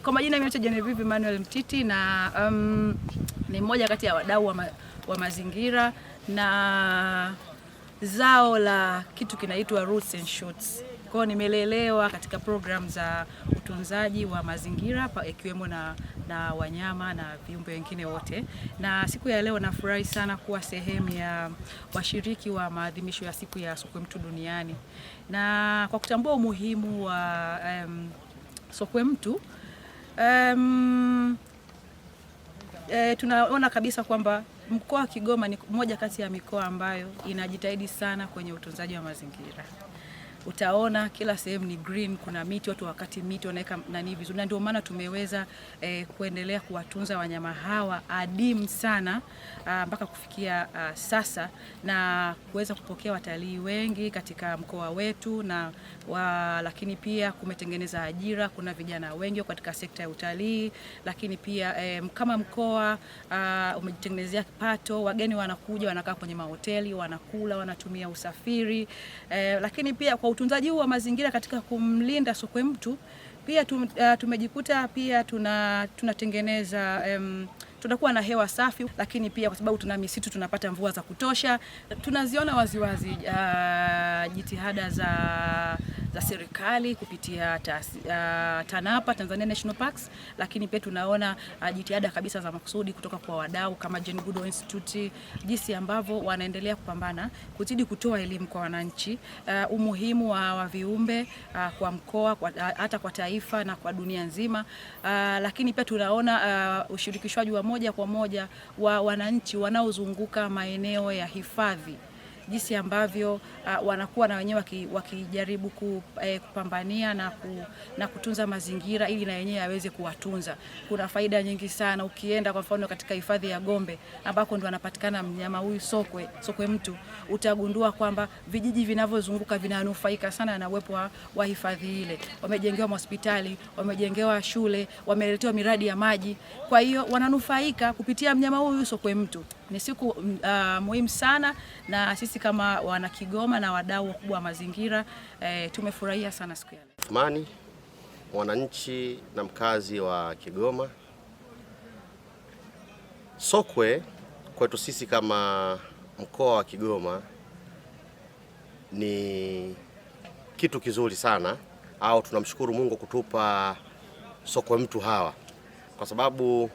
Kwa majina mimi naitwa Genevieve Emmanuel Mtiti na ni mmoja kati ya wadau wa mazingira na zao la kitu kinaitwa Roots and Shoots. Kwa hiyo nimelelewa katika program za utunzaji wa mazingira ikiwemo na wanyama na viumbe wengine wote, na siku ya leo nafurahi sana kuwa sehemu ya washiriki wa maadhimisho ya siku ya sokwe mtu duniani, na kwa kutambua umuhimu wa sokwe mtu tunaona kabisa kwamba mkoa wa Kigoma ni moja kati ya mikoa ambayo inajitahidi sana kwenye utunzaji wa mazingira. Utaona kila sehemu ni green, kuna miti, watu wakati miti wanaweka nani vizuri, na ndio maana tumeweza kuendelea kuwatunza wanyama hawa adimu sana mpaka kufikia sasa na kuweza kupokea watalii wengi katika mkoa wetu lakini pia kumetengeneza ajira, kuna vijana wengi katika sekta ya utalii, lakini pia kama mkoa umejitengenezea kipato, wageni wanakuja wanakaa kwenye mahoteli, wanakula, wanatumia usafiri lakini pia kwa utunzaji huu wa mazingira katika kumlinda sokwe mtu pia tumejikuta pia tunatengeneza tunakuwa na hewa safi, lakini pia kwa sababu tuna misitu tunapata mvua za kutosha. Tunaziona waziwazi jitihada za serikali kupitia TANAPA, Tanzania National Parks, lakini pia tunaona jitihada kabisa za makusudi kutoka kwa wadau kama Jane Goodall Institute, jinsi ambavyo wanaendelea kupambana kuzidi kutoa elimu kwa wananchi umuhimu wa viumbe kwa mkoa, hata kwa taifa na kwa dunia nzima. Lakini pia tunaona ushirikishwaji wa moja kwa moja wa wananchi wanaozunguka maeneo ya hifadhi, jinsi ambavyo wanakuwa na wenyewe wakijaribu kupambania na kutunza mazingira ili na wenyewe aweze kuwatunza. Kuna faida nyingi sana ukienda kwa mfano katika hifadhi ya Gombe ambako ndo anapatikana mnyama huyu sokwe mtu, utagundua kwamba vijiji vinavyozunguka vinanufaika sana na uwepo wa hifadhi ile. Wamejengewa hospitali, wamejengewa shule, wameletewa miradi ya maji, kwa hiyo wananufaika kupitia mnyama huyu sokwe mtu. Ni siku muhimu sana na sisi kama wana Kigoma na wadau wakubwa wa mazingira tumefurahia sana siku ya leo. Uthmani, mwananchi na mkazi wa Kigoma. Sokwe kwetu sisi kama mkoa wa Kigoma ni kitu kizuri sana, au tunamshukuru Mungu kutupa sokwe mtu hawa, kwa sababu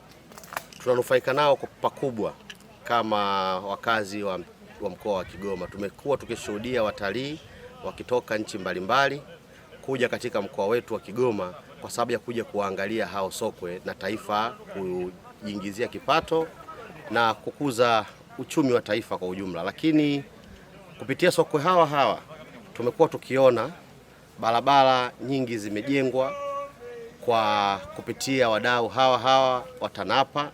tunanufaika nao kwa pakubwa kama wakazi wa mkoa wa Kigoma. Tumekuwa tukishuhudia watalii wakitoka nchi mbalimbali kuja katika mkoa wetu wa Kigoma kwa sababu ya kuja kuangalia hao sokwe na taifa kujiingizia kipato na kukuza uchumi wa taifa kwa ujumla. Lakini kupitia sokwe hawa tumekuwa tukiona barabara nyingi zimejengwa kwa kupitia wadau hawa wa TANAPA,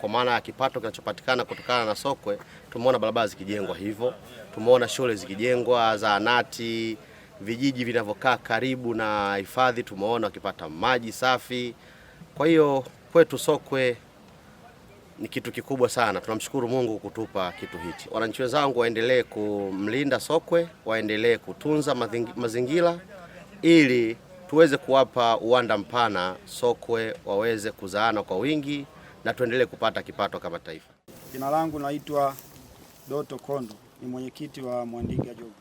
kwa maana ya kipato kinachopatikana kutokana na sokwe. Tumeona barabara zikijengwa hivyo, tumeona shule zikijengwa, zahanati, vijiji vinavyokaa karibu na hifadhi tumeona wakipata maji safi. Kwa hiyo kwetu sokwe ni kitu kikubwa sana, tunamshukuru Mungu kutupa kitu hichi. Wananchi wenzangu waendelee kumlinda sokwe, waendelee kutunza mazingira ili tuweze kuwapa uwanda mpana sokwe waweze kuzaana kwa wingi na tuendelee kupata kipato kama taifa. Jina langu naitwa Doto Kondo, ni mwenyekiti wa Mwandiga Jogu.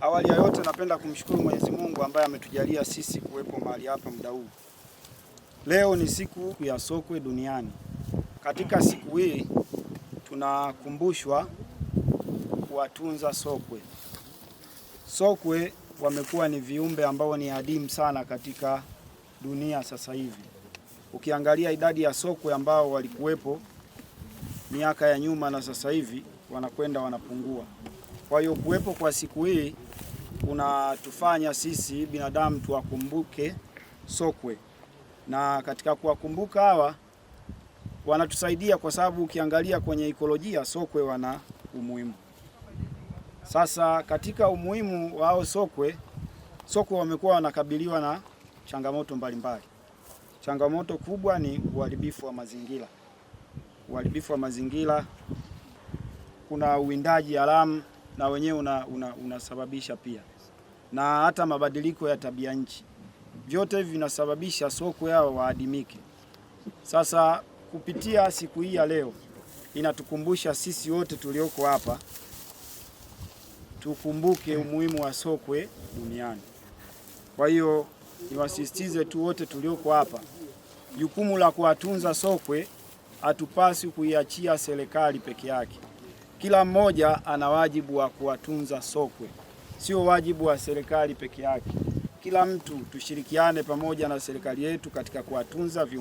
Awali ya yote napenda kumshukuru Mwenyezi Mungu ambaye ametujalia sisi kuwepo mahali hapa muda huu. Leo ni siku ya sokwe duniani. Katika siku hii tunakumbushwa kuwatunza sokwe. Sokwe wamekuwa ni viumbe ambao ni adimu sana katika dunia sasa hivi. Ukiangalia idadi ya sokwe ambao walikuwepo miaka ya nyuma na sasa hivi wanakwenda wanapungua. Kwa hiyo kuwepo kwa siku hii kunatufanya sisi binadamu tuwakumbuke sokwe, na katika kuwakumbuka hawa wanatusaidia kwa sababu ukiangalia kwenye ikolojia sokwe wana umuhimu. Sasa katika umuhimu wao sokwe wamekuwa wanakabiliwa na changamoto mbalimbali. Changamoto kubwa ni uharibifu wa mazingira. Uharibifu wa mazingira, kuna uwindaji haramu na wenyewe unasababisha pia, na hata mabadiliko ya tabia nchi. Vyote hivi vinasababisha sokwe hao waadimike. Sasa kupitia siku hii ya leo inatukumbusha sisi wote tulioko hapa tukumbuke umuhimu wa sokwe duniani. Kwa hiyo niwasisitize tu wote tulioko hapa, jukumu la kuwatunza sokwe hatupaswi kuiachia serikali peke yake. Kila mmoja ana wajibu wa kuwatunza sokwe, sio wajibu wa serikali peke yake. Kila mtu tushirikiane pamoja na serikali yetu katika kuwatunza viumbe.